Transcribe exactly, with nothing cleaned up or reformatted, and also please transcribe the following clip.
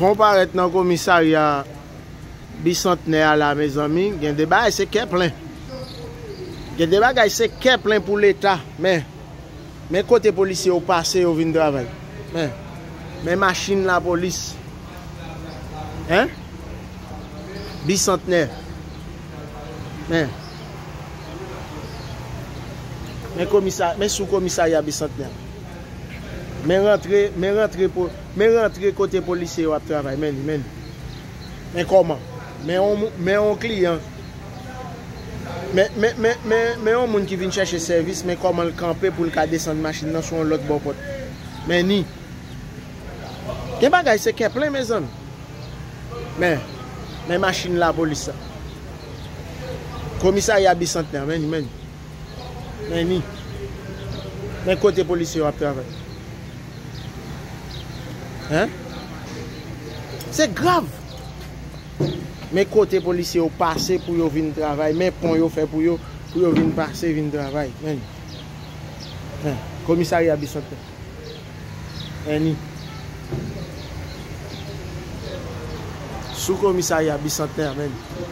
Fon parèt nan komisarya Bisantnè a la, mezanmi, gen de bagay se kè plen. Gen de bagay se kè plen pou Leta, men, men kote polisye yo pase, yo vin travay. Men, men machin lapolis. Hein? Bisantnè. Men, men komisa, men sou komisarya Bisantnè. Men rantre, men rantre, po- men rantre kote polisye yo ap travay. Men li, men li. Men kòman? Men yon mou- men yon kliyan. Men, men, men, men, men yon moun ki vin chèche sèvis, men kòman l kanpe pou l ka desann machin nan sou yon lòt bò pòt. Men ni. Gen bagay se kè plen, mezanmi. Men, men machin lapolis la. Komisarya Bisantnè, men ni, men ni. Men ni. Men kote polisye yo ap travay. Hein? Se grav. Men kote polisye yo pase pou yo vin travay. Men pon yo fè pou yo, pou yo vin pase, vin travay. Men ni. Men, komisarya Bisantnè. Men ni. Sou komisarya Bisantnè, men ni.